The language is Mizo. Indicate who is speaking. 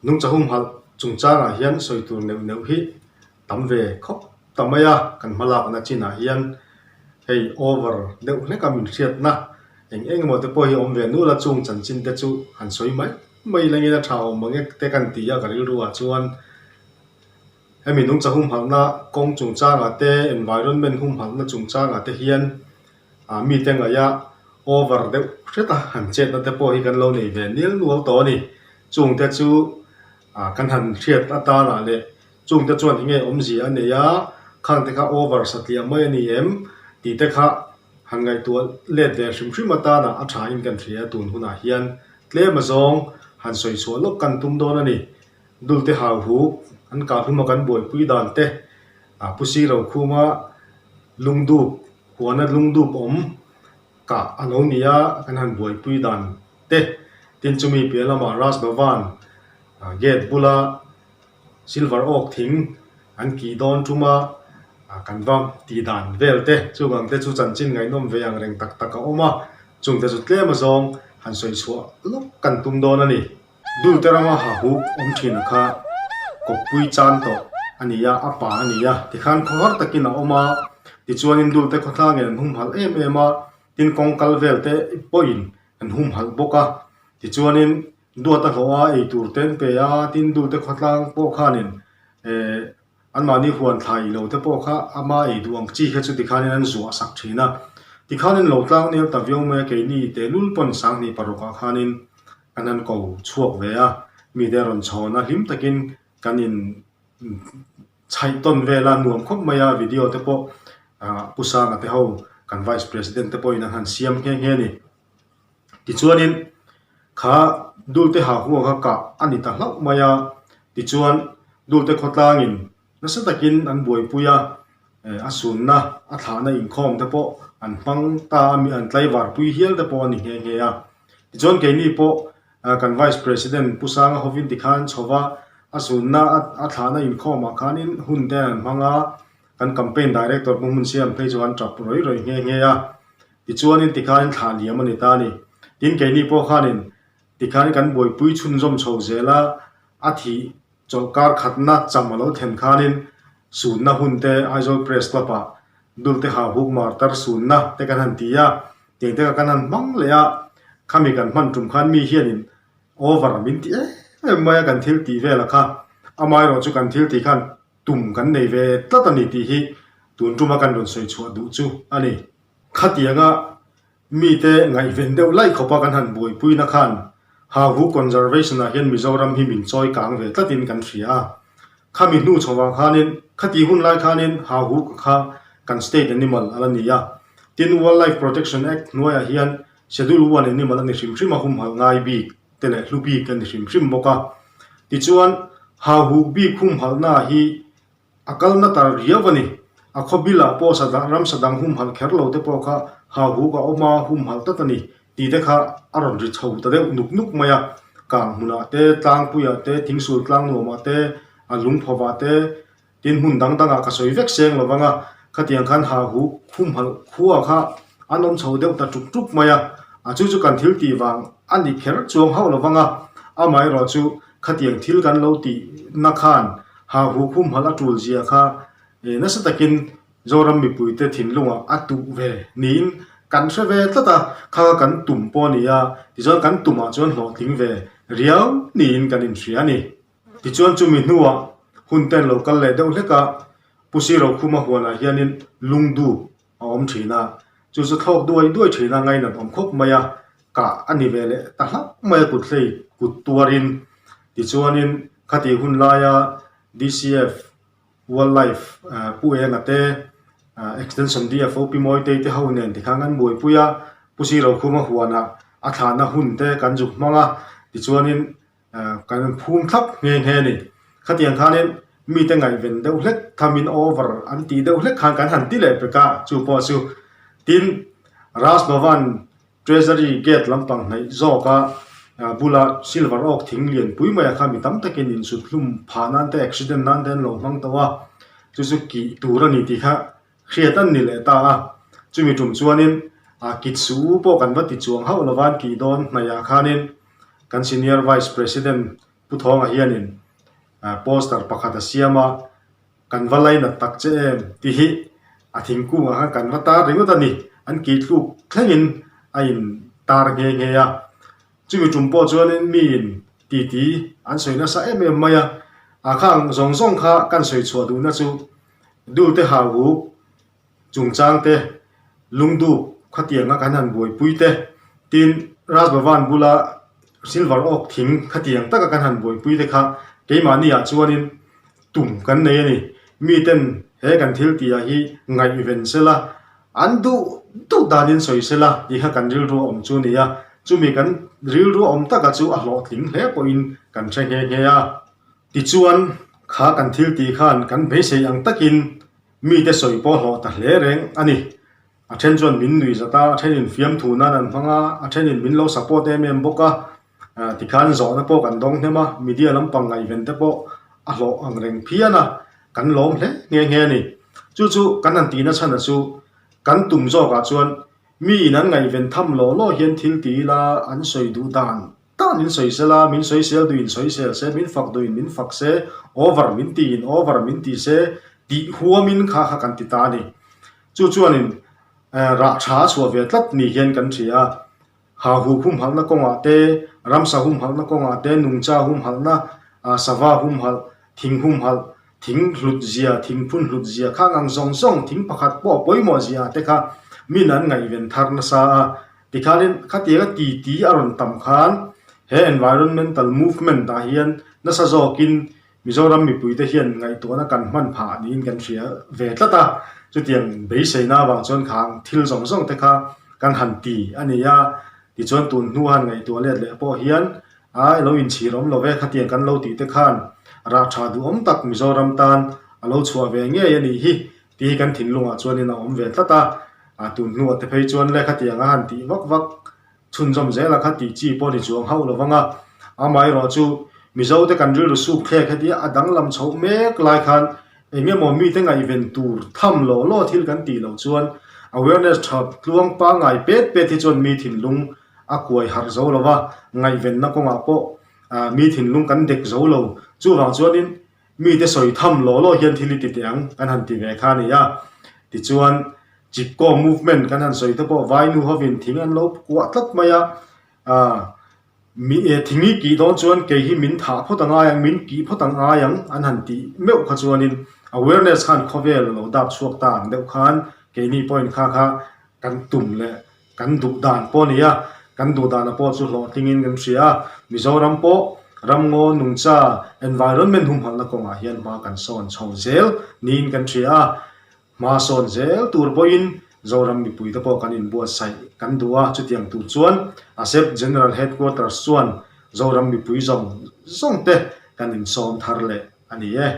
Speaker 1: Nungcha humhalh chungchangah hian sawi tur neuh neuh hi tam ve khawp ta mai a, kan hmalakna chinah hian hei over deuh hlek a min hriatna eng eng emaw te pawh hi awm ve nual a, chung chanchin te chu han sawi mai mai langin a tha awm ang e te kan ti a ka rilru ah chuan hemi nungcha humhalhna kawng chungchangah te environment humhalhna chungchangah te hian ah mite ngaih a over deuh hret a han chetna te pawh hi kan lo nei ve nil nual tawh a ni. Chungte chu ah kan han hriat atanah leh chungte chuan eng nge awmzia a nei a, khangte kha over satliah mai a ni em tih te kha han ngaihtuah let ve hrim hrim atanah a tha in kan hria tun hunah hian tlem azawng han sawi chhuah lawk kan tum dawn a ni. Dulte hau huk an kah hlum a kan buaipui dan te ah Pu Siro khuma lungdup huana lungdup awm kah a lo ni a kan han buaipui dan te tin chumi piah lamah Raj Bhavan gate bula silver oak thing an kih dawn tum a kan va tih dan vel te chuvang te chu chanchin ngaihnawm ve ang reng tak tak a awm a chungte chu tlem azawng han sawi chhuah lawk kan tum dawn a ni. Dulte rama ha huk awm thin kha kawppui chan tawh a ni a, a pa a ni a, tikhan khawhar takin a awm a, tichuanin Dulte khawtlangin an humhalh em em a, tin kawng kal vel te pawhin an humhalh bawk a, tichuanin duat a hlawh a, ei tur te an pe a, tin Dulte khawtlang pawh khanin eh Anmahni huan thlai ilo te pawh kha ama ei duh ang chi kha chu tikhanin an zuah sak thin a. Tikhanin lo tlang nel ta viau mai a, keini tehlul pawn 2006 ah khanin kan han ko chhuak ve a, mite a rawn chhawn a, hlim takin kan in chhaih tawn vel a, nuam khawp mai a, video te pawh Pu Sanga te ho kan Vice President te pawhin an han siam nghe nghe a ni. Tichuanin kha Dulte ha hua kha kah a ni ta hlauh mai a, tichuan Dulte khawtlangin nasa takin an buaipui a, a sunna a thlahna inkhawm te pawh an hmang ta a, mi an tlaivarpui hial te pawh a ni nghe nghe a. Tichuan keini pawh kan Vice President Pu Sanga hovin tikhan chhova a sunna a thlahna inkhawmah khanin hun te an hmang a, kan Campaign Director Pu Hmunsiam phei chu an tap rawih rawih nghe nghe a. Tichuanin tikhanin thlah liam a ni ta a ni. Tin, keini pawh khanin tikhanin kan buaipui chhunzawm chho zel a, a thih chawlhkar khatna cham a lo thlen khanin sunna hun te Aizawl Press Club ah Dulte Hau Huk Martar sunna te kan han ti a, tiang te kha kan han hmang leh a, khami kan hman tum khan mi hianin over min ti em em mai a kan thil tih velah kha, amaherawh chu kan thil tih khan tum kan nei ve tlat a ni tih hi tun tuma kan rawn sawi chhuah duh chu a ni. Khatianga mite ngaihven deuh laih khawpa kan han buaipuina khan Hahu Conservation ah hian Mizoram hi min chawi kang ve tlatin kan hria a. Khami hnu chhovah khanin khati hun lai khanin Hahu ka kha kan state animal a la ni a. Tin Wildlife Protection Act hnuaiah hian Schedule One animal a ni hrim hrim a humhalh ngai bik te leh hlu bik a ni hrim hrim bawk a. Tichuan Hahu bik humhalhna hi A kalna tar riau a ni. A khaw bilah pawh sa dang ramsa dang humhalh kher lo te pawh kha hauhuk a awm a, humhalh tlat a ni tih te kha a rawn ri chho ta deuh nuk nuk mai a. Kang hmunah te, tlangpuiah te, thingsul tlang nuamah te, a lungphawvah te, tin hmun dang dangah ka sawi vek seng lo vang a, khatiang khan hauhuk humhalh khua kha an awm chho deuh ta tuk tuk mai a. A chu chu kan thil tih vang a ni kher chuang hauh lo vang a, amaherawhchu khatiang thil kan lo tih na khan Ha hu khumhalh a tul zia kha nasa takin Zoram mipuite thinlungah a tuh ve niin kan hre ve tlat a, kha kha kan tum pawh a ni a, tichuan kan tumah chuan hlawhtling ve riau niin kan inhria a ni. Tichuan chumi hnuah hun ten lo kal leh deuh hlek a, Pu Sirokhuma huanah hianin lungdup a awm thin a, chu chu thlawk duai duai thin a ngainat awm khawp mai a, kah a ni ve leh ta hlauh mai a kut hlei kut tuarin. Tichuanin khatih hun laia DCF Wildlife Pu Enga te, Extension DFO Pi Mawitei te ho nen tikhan kan buaipui a, Pu Sirokhuma huanah a thlahna hun te kan zuk hmang a, tichuanin Kan rawn phum thlap nghe nghe a ni. Khatiang khanin mite ngaihven deuh hlek thamin over an tih deuh hlek khan kan han ti leh pek a, chu pawh chu. Tin, Raj Bhavan Treasury gate lampang hnaih zawka bula silver oak thing lianpui maia kha mi tam takin insut hlum phah nan te accident nan te an lo hmang tawh a, chu chu kih tur a ni tih kha hriat an ni leh ta a. Chumi tum chuanin kit suh u pawh kan va ti chuang hauh lova an kih dawn hnaihah khanin Kan Senior Vice President Pu Thawnga hianin poster pakhat a siam a, Kan va lainat tak che em tih hi a thingkungah khan kan va tar ringawt a ni. An kih tluk thlengin a in tar nghe nghe a. Chumi tum pawh chuanin miin titi an sawi nasa em em mai a. A khang zawng zawng kha kan sawi chhuah duhna chu Dulte hau uk chungchang te, lungdup khatianga kan han buaipui te, tin Raj Bhavan bula silver oak thing khatiang taka kan han buaipui te kha keimahni ah chuanin tum kan nei a ni. Miten he kan thil tih ah hi ngaihven sela, an duh duh danin sawi sela tih kha kan rilru a awm chu a ni a, chumi kan rilru a awm taka chu a hlawhtling hle pawhin kan hre nghe nghe a. Tichuan kha kan thil tih khan kan beisei ang takin Mite sawi pawh hlawh ta hle reng a ni. A then chuan min nui zat a, a thenin fiamthu nan an hmang a, a thenin min lo support em em bawk a. Tikhan zawhna pawh kan dawng hnem a, media lampang ngaihven te pawh a hlawh ang reng phian a, kan lawm hle nghe nghe a ni. Chu chu kan han tihna chhan a chu kan tum zawkah chuan mi in an ngaihven tham law law hian thil ti ila an sawi duh dan Tan in sawi sela, min sawisel duhin sawisel se, min fak duhin min fak se, over min tiin over min ti se tih huamin kha kha kan ti ta a ni. Chu chuanin rah tha a chhuah ve tlat ni hian kan hria a, hahu humhalhna kawngah te, ramsa humhalhna kawngah te, nungcha humhalhna, sava humhalh, thing humhalh, thing hlut zia, thing phun hlut zia khang ang zawng zawng thing pakhat pawh a pawimawh zia te kha min an ngaihven thar nasa a. Tikhanin khatianga titi a rawn tam khan he environmental movement ah hian nasa zawkin Mizoram mipuite hian ngaihtuahna kan hman phah niin kan hria ve tlat a. Chutiang beiseina avang chuan khang thil zawng zawng te kha kan han ti a ni a. Tichuan tun hnu han ngaihtuah let leh pawh hian Ai lo inchhir awm lo ve, khatiang kan lo tih te khan rah tha duhawm tak Mizoram tan a lo chhuah ve ngei a nih hi tih hi kan thinlungah chuanin a awm ve tlat a, a tun hnuah te phei chuan le khatiang a han tih vak vak chhunzawm zel a kha tih chi pawh ni chuang hauh lo vang a, amaherawh chu Mizote kan rilru suk thlek hetia a danglam chhoh mek lai khan eng emaw mite ngaihven tur tham law law thil kan tih loh chuan awareness tha tluang pangngai pet pet hi chuan mi thinlung a kuai harh zo lo va, ngaihvenna kawngah pawh mi thinlung kan dek zo lo. Chuvang chuanin mite sawi tham law law hian thil i ti teh ang kan han ti ve kha a ni a. Tichuan Chipko movement kan han sawi te pawh vainu hovin thing an lo kuah tlat mai a, mi thing i kih dawn chuan kei hi min thah phawt a ngai ang, min kih phawt a ngai ang an han tih meuh kha chuanin awareness khan khawvel a lo dap chhuak ta ang deuh khan keini pawhin kha kha kan tum leh Kan duh dan pawh a ni a, kan duh dana pawh chu hlawhtlingin kan hria a, Mizoram pawh ramngaw nungcha environment humhalhna kawngah hian hma kan sawn chho zel niin kan hria a, hma sawn zel tur pawhin Zoram mipuite pawh kan inbuatsaih kan duh a, chutiang tur chuan ASEP General Headquarters chuan Zoram mipui zawng zawngte kan insawm thar leh a ni e.